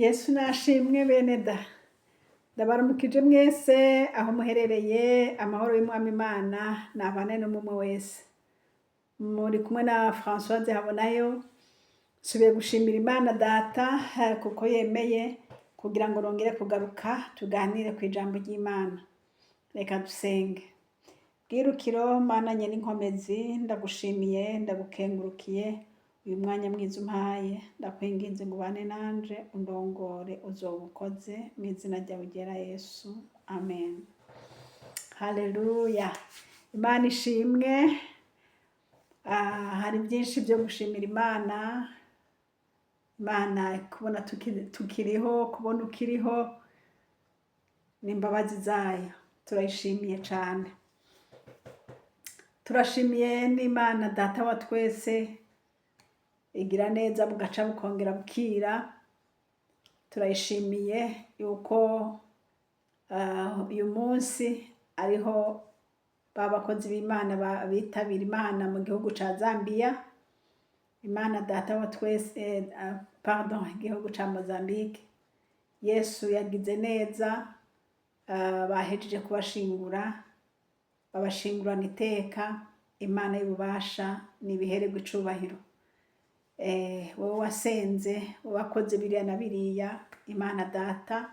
Yesu nashimwe bene da. Ndabaramukije mwese aho muherereye, amahoro y'Umwami Imana nabane n'umwe wese. Muri kumwe na Françoise Habonayo. Nsubiye gushimira Imana Data kuko yemeye kugira ngo nongere kugaruka tuganire ku ijambo ry'Imana. Reka dusenge. Bwirukiro Mana nyene inkomezi, ndagushimiye, ndagukengurukiye uyu mwanya mwiza umpaye. Ndakwinginze ngo ubane nanje, undongore, uzoba ukoze, mu izina ryawe ryera Yesu, amen. Haleluya, Imana ishimwe. Hari byinshi byo gushimira Imana. Imana kubona tukiriho, kubona ukiriho ni imbabazi zayo, turayishimiye cyane. Turashimiye n'Imana Data wa twese, igira neza bugaca bukongera bukira. Turayishimiye yuko uyu munsi ariho ba bakozi b'Imana bitabira Imana mu gihugu ca Zambia. Imana Data wa twese, pardon, igihugu ca Mozambique. Yesu yagize neza, bahejeje kubashingura, babashingurana iteka. Imana y'ububasha nibihererwe icubahiro. Wowe wasenze, wowe wakoze biriya na biriya, Imana Data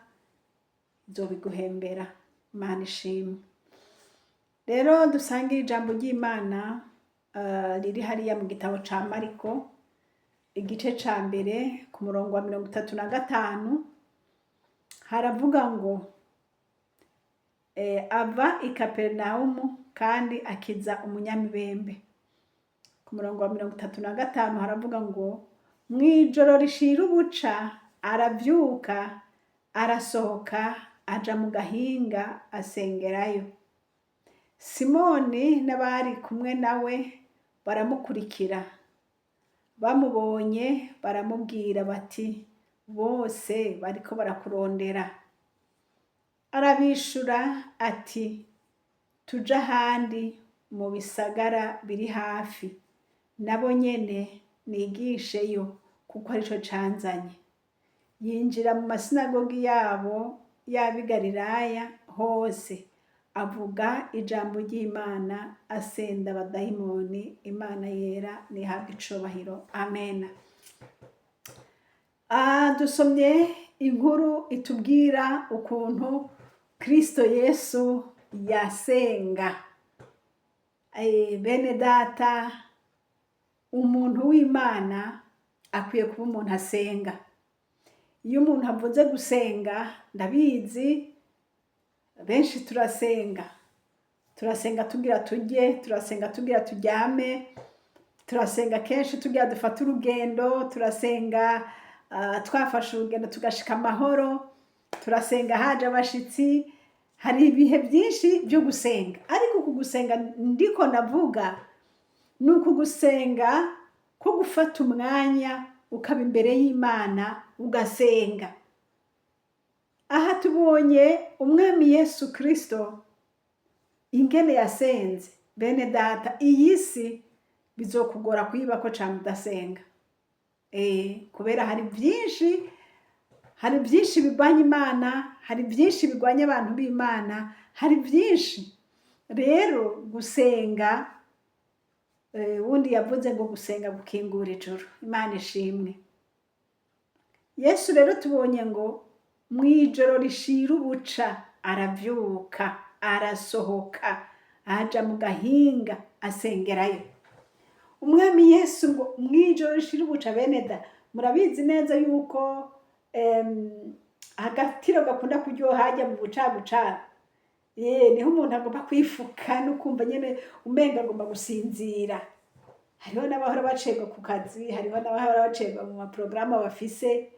izobiguhembera. Imana ishimwe. Rero dusangire ijambo ry'Imana riri hariya mu gitabo ca Mariko, igice ca mbere, ku murongo wa 35. Haravuga ngo ava i Kaperinawumu kandi akiza umunyamibembe. Ku murongo wa 35 haravuga ngo: "Mw'ijoro rishira ubuca aravyuka, arasohoka, aja mu gahinga asengerayo. Simoni n'abari kumwe nawe baramukurikira. Bamubonye baramubwira bati: 'Bose bariko barakurondera.' Arabishura ati: 'Tuje ahandi mu bisagara biri hafi, nabo nyene nigisheyo, kuko arico canzanye.' Yinjira mu masinagogi yabo y'ab'i Galilaya hose, avuga ijambo ry'Imana, asenda abadayimoni. Imana yera nihabwe icubahiro, amena." Dusomye inkuru itubwira ukuntu Kristo Yesu yasenga. Bene data, umuntu w'Imana akwiye kuba umuntu asenga. Iyo umuntu avuze gusenga, ndabizi benshi turasenga. Turasenga tugira turye, turasenga tugira turyame, turasenga kenshi tugira dufate urugendo, turasenga twafashe urugendo tugashika amahoro, turasenga haje abashitsi. Hari ibihe byinshi byo gusenga, ariko uku gusenga ndiko ndavuga ni uku gusenga ko gufata umwanya ukaba imbere y'Imana ugasenga. Aha tubonye Umwami Yesu Kristo ingene yasenze. Bene data, iyi si bizokugora kuyibako cane udasenga, kubera hari byinshi birwanya Imana, hari byinshi birwanya abantu b'Imana, hari byinshi. Rero gusenga, wundi yavuze ngo gusenga gukingura ijuru. Imana ishimwe. Yesu rero tubonye ngo mu ijoro rishira ubuca aravyuka, arasohoka, aja mu gahinga asengerayo. Umwami Yesu ngo mu ijoro rishira ubuca. Bene da, murabizi neza yuko agatiro gakunda kuryoha hajya mu bucagucagu. Ye, niho umuntu agomba kwifuka no kumva nyene umenga agomba gusinzira. Hariho n'abahora bacerwa ku kazi, hariho n'abahora bacerwa mu maporogaramu bafise,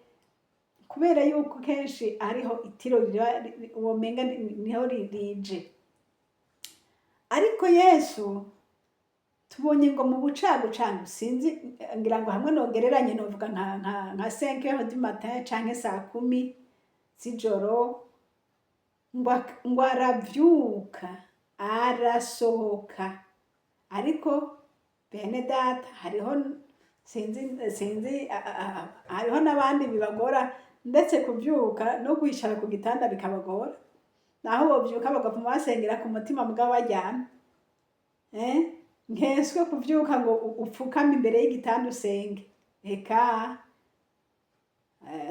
kubera yuko kenshi hariho itiro riba womenga niho rije. Ariko Yesu tubonye ngo mu bucagucagu, sinzi, ngira ngo hamwe nogereranye novuga nka 5 heures du matin canke saa 10 z'ijoro, ngo aravyuka, arasohoka. Ariko bene data, hariho, sinzi, hariho n'abandi bibagora. Ndetse kuvyuka no kwicara ku gitanda bikabagora, naho bovyuka bagapfuma basengera ku mutima mugabo baryamye. Nkeswe kuvyuka ngo upfukame imbere y'igitanda usenge, eka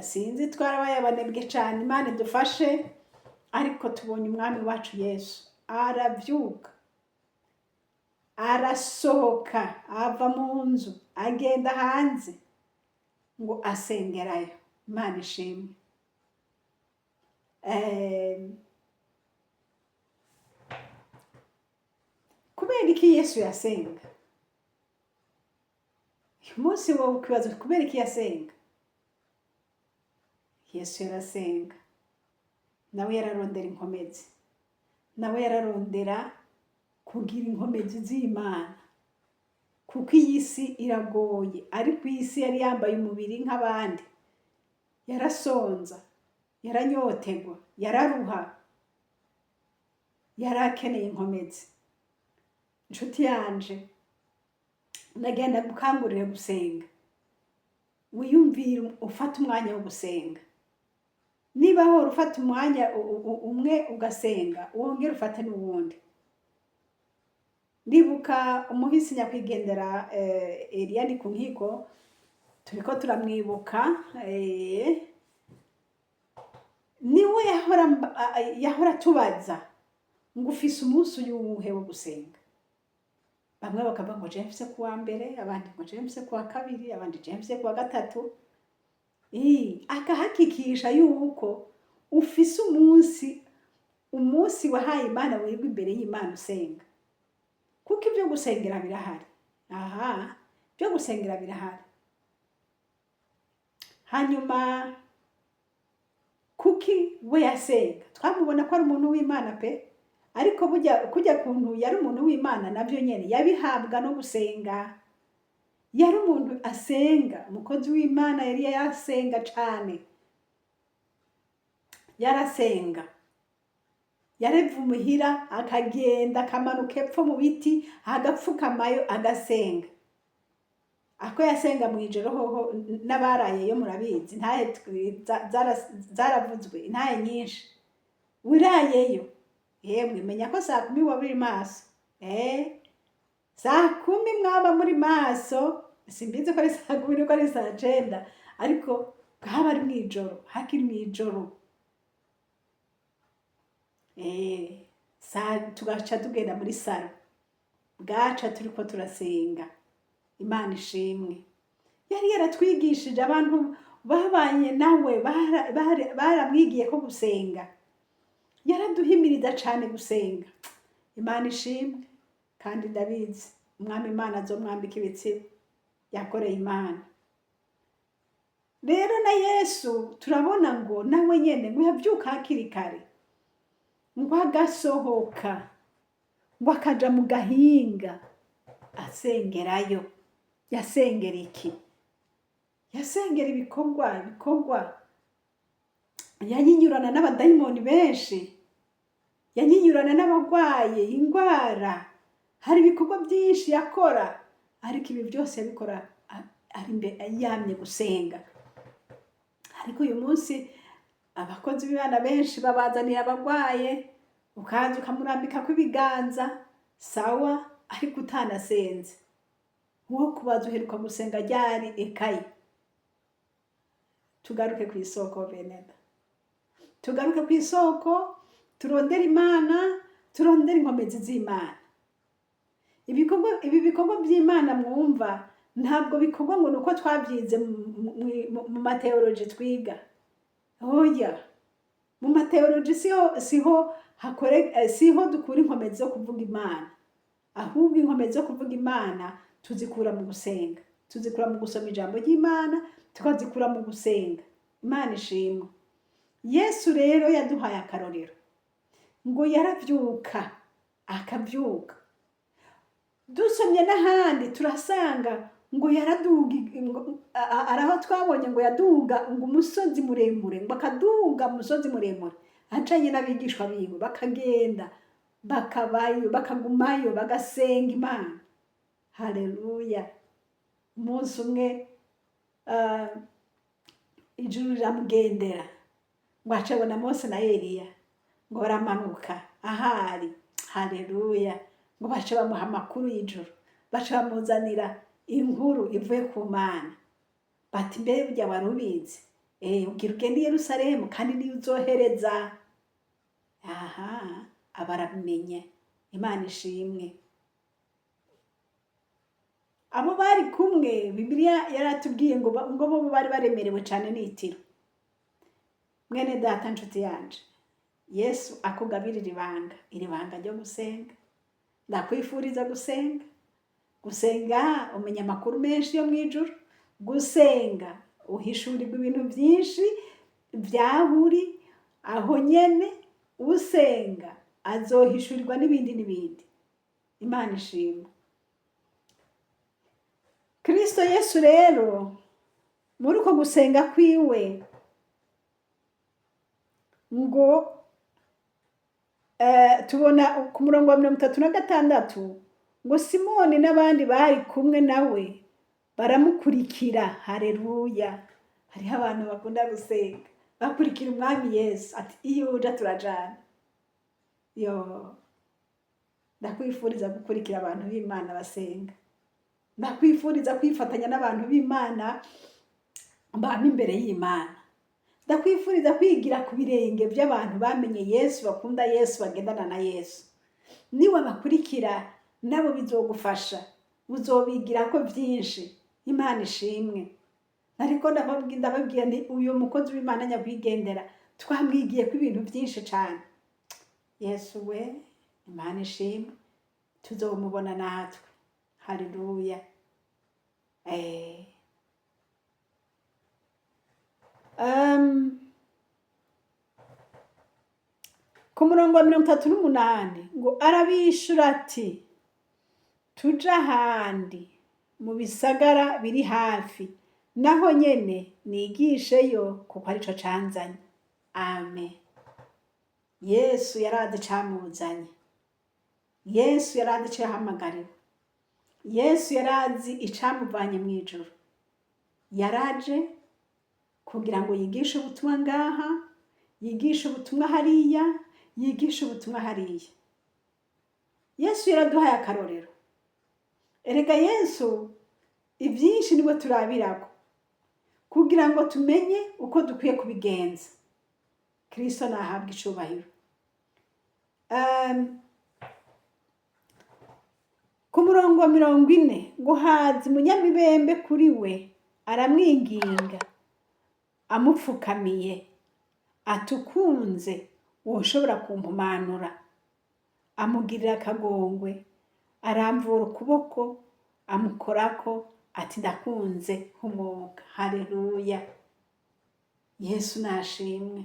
sinzi, twarabaye abanebwe cane. Imana idufashe. Ariko tubonye Umwami wacu Yesu aravyuka, arasohoka, ava mu nzu, agenda hanze ngo asengerayo. Imana ishimwe. Kubera iki Yesu yasenga? Uyu munsi wowe ukibaza kubera iki yasenga. Yesu yarasenga, nawe yararondera inkomezi, nawe yararondera kugira inkomezi z'Imana, kuko iyi si iragoye. Ariko iyi si yari yambaye umubiri nk'abandi, yarasonza, yaranyotegwa, yararuha, yari akeneye inkomezi. Inshuti yanje, ndagenda gukangurire gusenga. Wiyumvire ufate umwanya wo gusenga. Niba wora ufata umwanya umwe ugasenga, wongere ufate n'uwundi. Ndibuka umuhisi nyakwigendera Eliya ni ku nkiko, turiko turamwibuka. Niwe yahora atubaza ngo: "Ufise umunsi uyuwuhe wo gusenga?" Bamwe bakavuga ngo: "Jewe mfise kuwa mbere," abandi ngo: "Jewe mfise kuwa kabiri," abandi: "Jewe mfise kuwa gatatu." Akahakikisha yuko ufise umunsi wahaye Imana, wirirwa imbere y'Imana usenga, kuko ibyo gusengera birahari. Aha, ibyo gusengera birahari. Hanyuma kuki we yasenga? Twamubona ko ari umuntu w'Imana pe, ariko burya kujya kuntu yari umuntu w'Imana, nabyo nyene yabihabwa no gusenga. Yari umuntu asenga, umukozi w'Imana yari yasenga cane, yarasenga. Yareva umuhira, akagenda, akamanuka epfo mu biti, agapfukamayo, agasenga. Ako yasenga mw'ijoro hoho, n'abarayeyo murabizi, intahe zaravuzwe, intahe nyinshi. Urayeyo, yemwe, menya ko saa 10 waba uri maso. Saa 10 mwaba muri maso. Simbizi ko ari saa 10 niko ari saa 9, ariko bwaba ari mw'ijoro, hakiri mw'ijoro. Tugaca tugenda muri salon, bwaca turiko turasenga. Imana ishimwe. Yari yaratwigishije, abantu babanye nawe baramwigiye ko gusenga. Yaraduhimiriza cane gusenga. Imana ishimwe. Kandi ndabizi, Umwami Imana azomwambika ibitsibo, yakoreye Imana. Rero na Yesu turabona ngo nawe nyene ngo yavyuka hakiri kare, ngo agasohoka, ngo akaja mu gahinga asengerayo. Yasengera iki? Yasengera ibikorwa. Yanyinyurana n'abadayimoni benshi, yanyinyurana n'abagwaye ingwara. Hari ibikorwa byinshi yakora, ariko ibi byose yabikora ari yamye gusenga. Ariko uyu munsi abakozi b'Imana benshi babazanira abagwaye, ukaza ukamurambikako ibiganza, sawa, ariko utanasenze. Uwo kubaza: "Uheruka gusenga ryari?" Ekaye. Tugaruke ku isoko, beneda, tugaruke ku isoko, turondere Imana, turondere inkomezi z'Imana. Ibi bikorwa by'Imana mwumva ntabwo bikorwa ngo ni uko twabyize mu mateoloji twiga. Oya, mu mateoloji siho hakore, siho dukura inkomezi zo kuvuga Imana. Ahubwo inkomezi zo kuvuga Imana tuzikura mu gusenga, tuzikura mu gusoma ijambo ry'Imana, tukazikura mu gusenga. Imana ishimwe. Yesu rero yaduhaye akarorero, ngo yaravyuka, akavyuka. Dusomye n'ahandi turasanga ngo yaraduga, ngo araho twabonye ngo yaduga ngo umusozi muremure, ngo akaduga umusozi muremure acanye n'abigishwa biwe, bakagenda, bakabayo, bakagumayo, bagasenga Imana. Haleluya! Umunsi umwe Ijuru riramugendera, ngo ace abona Mose na Eliya ngo baramanuka ahari. Haleluya! Ngo bace bamuha amakuru y'ijuru, bace bamuzanira inkuru ivuye ku Mana, bati: "Mbe burya wari ubizi? Ugira ugende i Yerusalemu, kandi niyo uzohereza." Aha aba arabimenye. Imana ishimwe. Abo bari kumwe, Bibiliya yaratubwiye ngo bo bari baremerewe cyane n'itiro. Mwene data, nshuti yanje, Yesu akugabirira ibanga, iri banga ryo gusenga. Ndakwifuriza gusenga. Gusenga umenya amakuru menshi yo mu ijuru. Gusenga uhishurirwa ibintu byinshi byahuri aho nyene. Usenga azohishurirwa n'ibindi n'ibindi. Imana ishimwe. Kristo Yesu rero, muri uko gusenga kwiwe, ngo tubona ku murongo wa 36 ngo Simoni n'abandi bari kumwe nawe baramukurikira. Hareruya! Hariho abantu bakunda gusenga, bakurikira Umwami Yesu, ati: "Iyo uja turajana." Yo, ndakwifuriza gukurikira abantu b'Imana basenga. Ndakwifuriza kwifatanya n'abantu b'Imana bama imbere y'Imana. Ndakwifuriza kwigira ku birenge by'abantu bamenye Yesu, bakunda Yesu, bagendana na Yesu. Niwabakurikira nabo bizogufasha, uzobigira ko byinshi. Imana ishimwe. Ariko ndababwira nti uyu mukozi w'Imana nyakwigendera twamwigiye ko ibintu byinshi cyane. Yesu we, Imana ishimwe, tuzomubona natwe. Haleluya! Ku murongo wa 38 ngo arabishura ati: "Tuje ahandi mu bisagara biri hafi, naho nyene nigisheyo, kuko arico canzanye." Amen. Yesu yarazi icamuzanye. Yesu yarazi ico yahamagariwe. Yesu yarazi icamuvanye mu ijuru. Yaraje kugira ngo yigishe ubutumwa ngaha, yigishe ubutumwa hariya, yigishe ubutumwa hariya. Yesu yaraduhaye akarorero. Erega Yesu ibyinshi niwe turabirako kugira ngo tumenye uko dukwiye kubigenza. Kristo nahabwa icubahiro. Ku murongo wa 40 ngo haza umunyamibembe kuri we, aramwinginga amupfukamiye ati: "Ukunze woshobora kumpumanura." Amugirira akagongwe, aramvura ukuboko, amukorako, ati: "Ndakunze, humuka." Haleluya! Yesu nashimwe.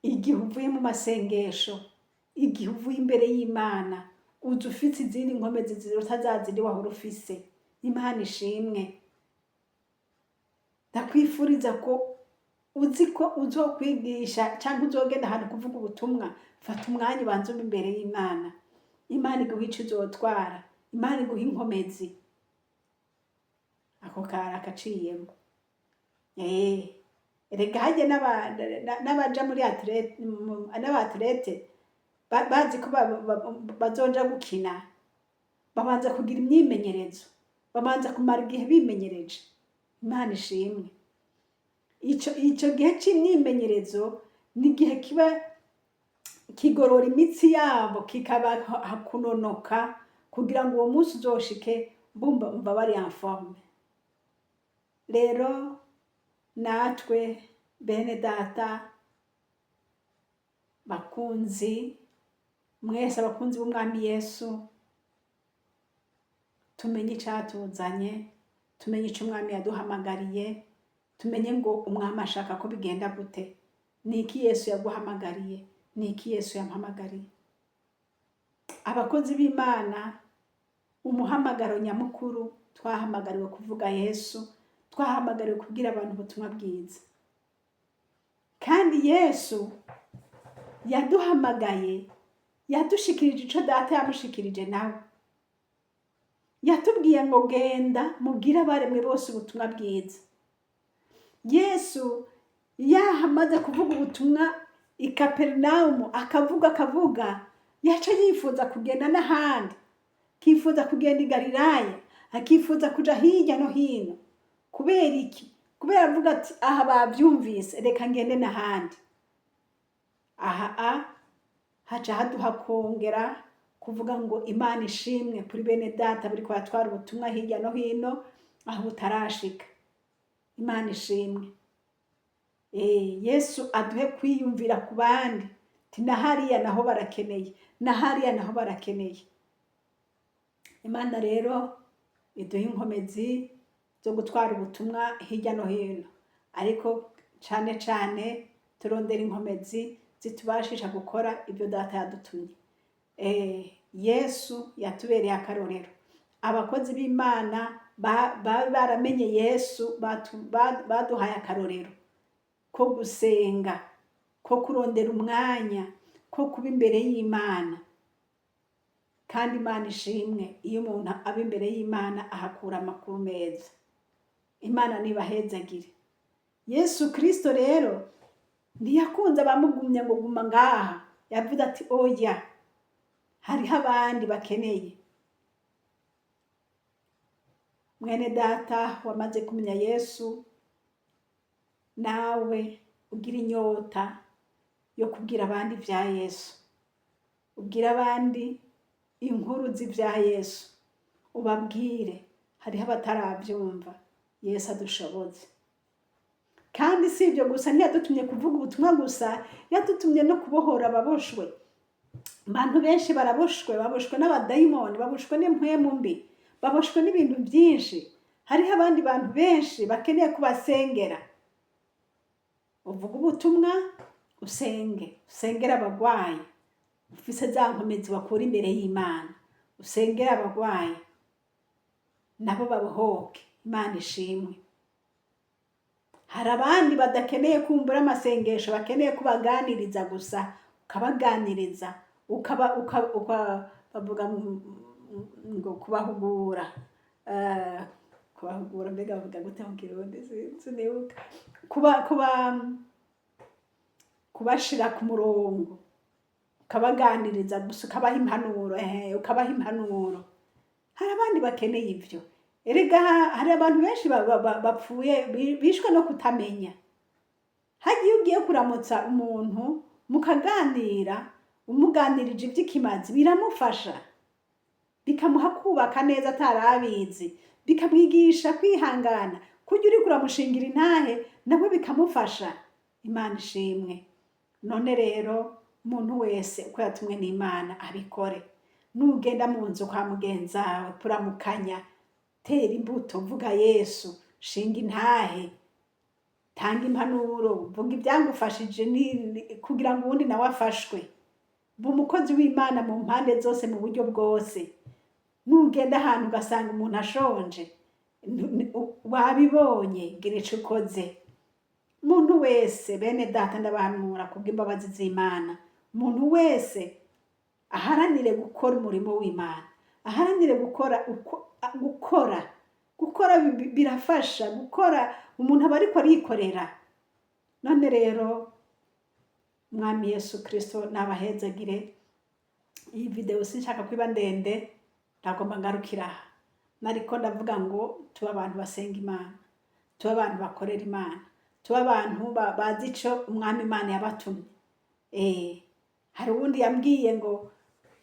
Igihe uvuye mu masengesho, igihe uvuye imbere y'Imana, uza ufite izindi nkomezi ziruta za zindi wahora ufise. Imana ishimwe. Ndakwifuriza ko uzi ko uzokwigisha cyangwa uzogenda ahantu kuvuga ubutumwa, fata umwanya ubanze ube imbere y'Imana. Imana iguha ico uzotwara, Imana iguha inkomezi. Ako kari akaciyemo. Erega harya n'abaja muri athlète, n'aba athlètes bazi ko bazoja gukina, babanza kugira imyimenyerezo, babanza kumara igihe bimenyereje. Imana ishimwe. Ico gihe c'imyimenyerezo ni igihe kiba kigorora imitsi yabo, kikabaha kunonoka kugira ngo uwo munsi uzoshike bumva umva bari en forme. Rero natwe, bene data bakunzi mwese, abakunzi b'Umwami Yesu, tumenye icatuzanye, tumenye ico Umwami yaduhamagariye, tumenye ngo Umwami ashaka ko bigenda gute. Ni iki Yesu yaguhamagariye? Ni iki Yesu yampamagariye? Abakozi b'Imana, umuhamagaro nyamukuru, twahamagariwe kuvuga Yesu, twahamagariwe kubwira abantu ubutumwa bwiza. Kandi Yesu yaduhamagaye, yadushikirije ico Data yamushikirije. Nawe yatubwiye ngo: "Genda mubwire abaremwe bose ubutumwa bwiza." Yesu yahamaze kuvuga ubutumwa i Kaperinawumu, akavuga akavuga, yaca yifuza kugenda n'ahandi, akifuza kugenda i Galilaya, akifuza kuja hirya no hino. Kubera iki? Kubera avuga ati: "Aha bavyumvise, reka ngende n'ahandi." Aha haca haduha kongera kuvuga ngo Imana ishimwe kuri bene data bariko baratwara ubutumwa hirya no hino aho butarashika. Imana ishimwe. Yesu aduhe kwiyumvira ku bandi, ti na hariya naho barakeneye, na hariya naho barakeneye. Imana rero iduhe inkomezi zo gutwara ubutumwa hirya no hino, ariko cane cane turondera inkomezi zitubashisha gukora ibyo data yadutumye. Yesu yatubereye akarorero. Abakozi b'Imana bari baramenye Yesu baduhaye akarorero ko gusenga, ko kurondera umwanya, ko kuba imbere y'Imana. Kandi Imana ishimwe, iyo umuntu aba imbere y'Imana ahakura amakuru meza. Imana nibahezagire. Yesu Kristo rero ntiyakunze abamugumye ngo guma ngaha, yavuze ati: "Oya, hariho abandi bakeneye." Mwene data wamaze kumenya Yesu, nawe ugira inyota yo kubwira abandi ibya Yesu, ubwira abandi inkuru z'ibya Yesu, ubabwire, hariho abatarabyumva. Yesu adushoboze. Kandi si ibyo gusa, ntiyadutumye kuvuga ubutumwa gusa, yadutumye no kubohora ababoshwe. Abantu benshi baraboshwe, baboshwe n'abadayimoni, baboshwe n'impwemu mbi, baboshwe n'ibintu byinshi. Hariho abandi bantu benshi bakeneye kubasengera. Uvuga ubutumwa, usenge, usengere abagwayi, ufise za nkomezi bakura imbere y'Imana, usengere abagwayi nabo babohoke. Imana ishimwe. Hari abandi badakeneye kumbura amasengesho, bakeneye kubaganiriza gusa, ukabaganiriza, ukaba uka, uka, bavuga ngo kubahugura, kubahugura, mbega bavuga gute mu Kirundi? Sinibuka. Kuba kuba kubashira ku murongo, ukabaganiriza gusa, ukabaha impanuro, ukabaha impanuro. Hari abandi bakeneye ivyo. Erega hari abantu benshi bapfuye, bishwe no kutamenya. Hagiye ugiye kuramutsa umuntu mukaganira, umuganirije ivy'ikimazi, biramufasha, bikamuha kubaka neza atarabizi, bikamwigisha kwihangana. Kurya uriko uramushingira intahe, nawe bikamufasha. Imana ishimwe. None rero umuntu wese uko yatumwe n'Imana abikore. Nugenda mu nzu kwa mugenzawe kuramukanya, tera imbuto, vuga Yesu, shinga intahe, tanga impanuro, vuga ibyagufashije kugira ngo uwundi nawe afashwe. Ba umukozi w'Imana mu mpande zose, mu buryo bwose. Nugenda ahantu ugasanga umuntu ashonje, wabibonye, gira ico ukoze. Umuntu wese, bene data, ndabahanura kubw'imbabazi z'Imana, umuntu wese aharanire gukora umurimo w'Imana, aharanire gukora uko gukora. Gukora birafasha. Gukora, umuntu aba ariko arikorera. None rero Umwami Yesu Kristo nabahezagire. Iyi video sinshaka kuba ndende, ntagomba ngarukira aha. Nariko ndavuga ngo tube abantu basenga Imana, tube abantu bakorera Imana, tube abantu bazi ico Umwami Imana yabatumye. Hari uwundi yambwiye ngo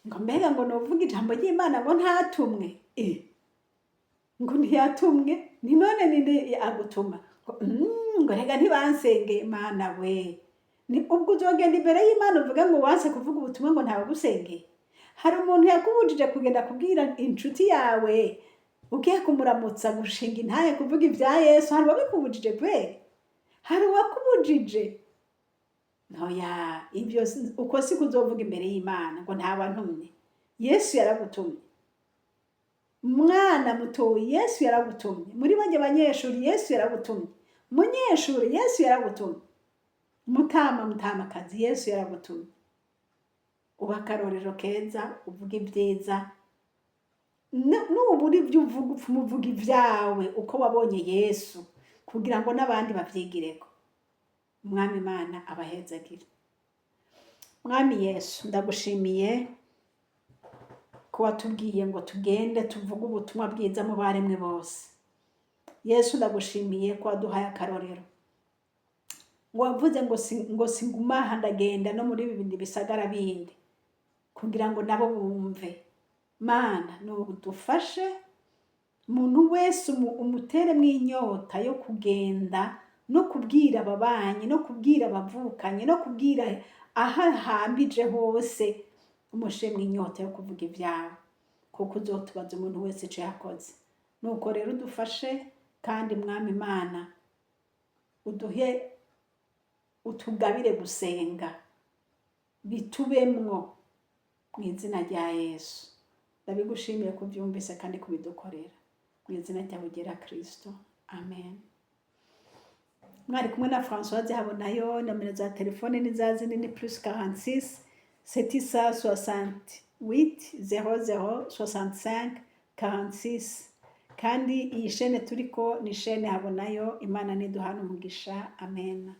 mbega ngo novuga ijambo ry'Imana ngo ntatumwe? Ngo ntiyatumwe. Ni none ninde agutuma? Ngo rega ntibansengeye. Imana we, ni ubwo uzogenda imbere y'Imana uvuge ngo wanse kuvuga ubutumwa ngo ntawe ugusengeye? Hari umuntu yakubujije kugenda kubwira inshuti yawe ugiye kumuramutsa, gushinga intahe, kuvuga ibya Yesu? Hari uwabikubujije kweri? Hari uwakubujije? Ntoya, ibyo uko si kuzovuga imbere y'Imana ngo ntawantumye. Yesu yaragutumye, mwana mutoyi, Yesu yaragutumye. Muri bajya banyeshuri, Yesu yaragutumye. Munyeshuri, Yesu yaragutumye. Mutama, mutamakazi, Yesu yaragutumye. Uba akarorero keza, uvuga ibyiza. Nubura ibyo uvuga, upfuma uvuga ibyawe uko wabonye Yesu. Kugira ngo n'abandi bavyigireko. Umwami Imana abahezagire. Mwami Yesu, ndagushimiye ko watubwiye ngo tugende tuvuge ubutumwa bwiza mu baremwe bose. Yesu, ndagushimiye ko waduhaye akarorero, ngo wavuze ngo singuma aha, ndagenda no muri bindi bisagara bindi kugira ngo nabo bumve. Mana, nudufashe umuntu wese umuteremwo inyota yo kugenda no kubwira ababanyi, no kubwira abavukanye, no kubwira aho ahambije hose, umushemwe inyota yo kuvuga ibyawe, kuko uzotubaza umuntu wese ico yakoze. Nuko rero udufashe, kandi Mwami Imana, uduhe, utugabire gusenga, bitubemwo mu izina rya Yesu. Ndabigushimiye kubyumvise kandi kubidukorera mu izina ryawe ryera Kristo, amen. Mwari kumwe na Françoise Habonayo. Nomero za telefone ni za zindi, ni +46 768 00 65 46. Kandi iyi shene turiko ni shene Habonayo. Imana niduhana umugisha, amen.